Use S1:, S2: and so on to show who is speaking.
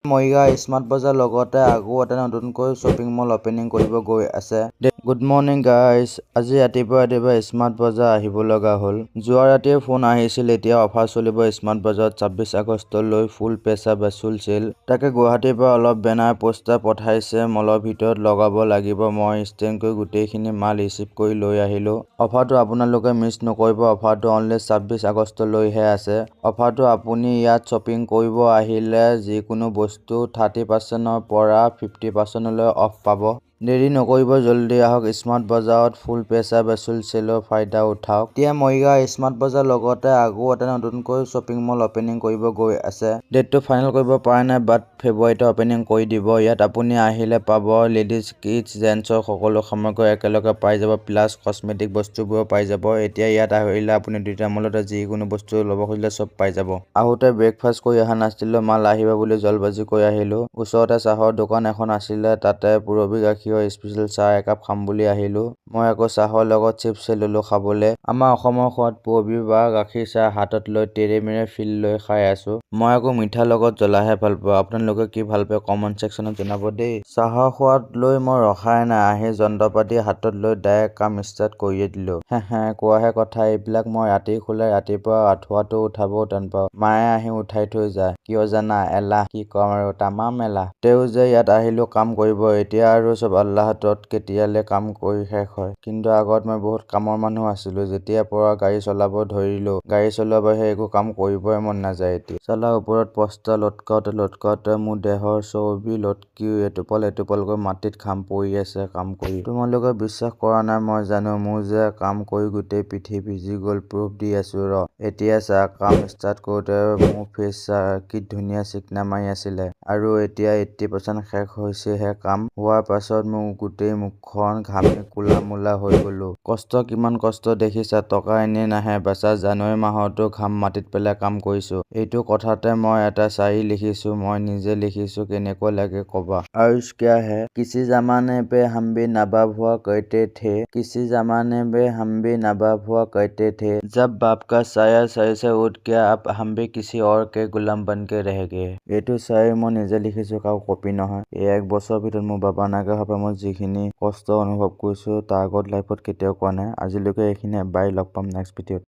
S1: Morigaon smart বজাৰ লগতে আকৌ এটা নতুনকৈ শ্বপিং মল অপেনিং কৰিব গৈ আছে। গুড মৰ্ণিং গাইজ, আজি ৰাতিপুৱা ৰাতিপুৱা স্মাৰ্ট বজাৰ আহিব লগা হ'ল। যোৱা ৰাতিয়ে ফোন আহিছিল, এতিয়া অফাৰ চলিব স্মাৰ্ট বজাৰত 26 আগষ্টলৈ, ফুল পেচা বচুল চেল। তাকে গুৱাহাটীৰ পৰা অলপ বেনাৰ পোষ্টাৰ পঠাইছে, মলৰ ভিতৰত লগাব লাগিব। মই ইনষ্টেণ্টকৈ গোটেইখিনি মাল ৰিচিভ কৰি লৈ আহিলোঁ। অফাৰটো আপোনালোকে মিছ নকৰিব। অফাৰটো অনলি 26 আগষ্টলৈহে আছে। অফাৰটো আপুনি ইয়াত শ্বপিং কৰিব আহিলে যিকোনো বস্তু 30%ৰ পৰা 50%লৈ অফ পাব। দেৰি নকৰিব, জল্দি আহক স্মাৰ্ট বজাৰত, ফুল পেচা বচুল চেলৰ ফাইদা উঠাওক। এতিয়া মৰিগাঁও স্মাৰ্ট বজাৰ লগতে আকৌ এটা নতুনকৈ শ্বপিং মল অপেনিং কৰিব গৈ আছে। ডেটটো ফাইনেল কৰিব পৰা নাই, বাট ফেব্ৰুৱাৰীতে অপেনিং কৰি দিব। ইয়াত আপুনি আহিলে পাব লেডিজ, কিডছ, জেণ্টছৰ সকলো সামগ্ৰী একেলগে পাই যাব, প্লাছ কচমেটিক বস্তুবোৰো পাই যাব। এতিয়া ইয়াত আহিলে আপুনি দুইটা মলতে যিকোনো বস্তু ল'ব খুজিলে চব পাই যাব। আহোঁতে ব্ৰেকফাষ্ট কৰি অহা নাছিলোঁ, মাল আহিব বুলি জলবাজি কৰি আহিলোঁ। ওচৰতে চাহৰ দোকান এখন আছিলে, তাতে পূৰবী গাখীৰৰ স্পেচিয়েল চাহ একাপ খাম বুলি আহিলোঁ। মই আকৌ চাহৰ লগত চিপছে ল'লোঁ খাবলৈ। আমাৰ অসমৰ সোৱাদ পূৰবী বা গাখীৰ চাহ হাতত লৈ তেৰে মেৰে ফিল লৈ খাই আছোঁ। মই আকৌ মিঠাৰ লগত জ্বলাহে ভাল পাওঁ। আপোনালোকে কি ভাল পায় কমেণ্ট ছেকশ্যনত জনাব দেই। চাহৰ সোৱাদ লৈ মই ৰখাই নাই, আহি যন্ত্ৰ পাতি হাতত লৈ ডাইৰেক্ট কাম ষ্টাৰ্ট কৰিয়ে দিলোঁ। হে, কোৱাহে কথা এইবিলাক। মই ৰাতি শুলে ৰাতিপুৱা আঁঠুৱাটো উঠাবও টান পাওঁ। মায়ে আহি উঠাই থৈ যায়। কিয় জানা? এলাহ। কি ক'ম আৰু, তামাম এলাহ। তেও যে ইয়াত আহিলোঁ কাম কৰিব। এতিয়া আৰু চব আল্লাহৰ হাতত, কেতিয়ালে কাম কৰি শেষ হয়। কিন্তু আগত মই বহুত কামৰ মানুহ আছিলোঁ। যেতিয়াৰ পৰা গাড়ী চলাব ধৰিলোঁ, গাড়ী চলোৱাৰ বাহিৰে একো কাম কৰিবই মন নাযায় এতিয়া। চালা, ওপৰত পোষ্টাৰ লটকাওঁতে লটকাওঁতে মোৰ দেহৰ চৰ্বি লটকি এটোপাল এটোপালকৈ মাটিত ঘাম পৰি আছে কাম কৰি। তোমালোকে বিশ্বাস কৰা নাই মই জানো, মোৰ যে কাম কৰি গোটেই পিঠি ভিজি গ'ল, প্ৰুফ দি আছোঁ ৰ। এতিয়া চা, কাম ষ্টাৰ্ট কৰোঁতে মোৰ ফেচ চা, কি ধুনীয়া চিকনা মাৰি আছিলে আৰু এতিয়া 80% শেষ হৈছেহে কাম হোৱাৰ পাছত মোৰ গোটেই মুখখন ঘামি ক'লা-মোলা হৈ গ'লো। কষ্ট, কিমান কষ্ট দেখিছা। টকা এনেই নাহে বাচা। জানুৱাৰী মাহতো ঘাম মাটিত পেলাই কাম কৰিছোঁ। এইটো কথাতে মই এটা শ্বায়েৰী লিখিছোঁ, মই নিজে লিখিছোঁ, কেনেকুৱা লাগে ক'বা। अर्ज किया है, किसी ज़माने पे हम भी नवाब हुआ करते थे, किसी ज़माने में हम भी नवाब हुआ करते थे, जब बाप का साया सर से उठ गया, अब हम भी किसी और के गुलाम बन के रह गए। এইটো শ্বায়েৰী মই নিজে লিখিছোঁ, কাৰো কপি নহয়। এই এক বছৰৰ ভিতৰত মোৰ বাবা নাইকিয়া হোৱাৰ পৰা মই যিখিনি কষ্ট অনুভৱ কৰিছোঁ, তাৰ আগত লাইফত কেতিয়াও কৰা নাই আজিলৈকে। এইখিনিয়ে, বাই, লগ পাম নেক্সট ভিডিঅ'ত।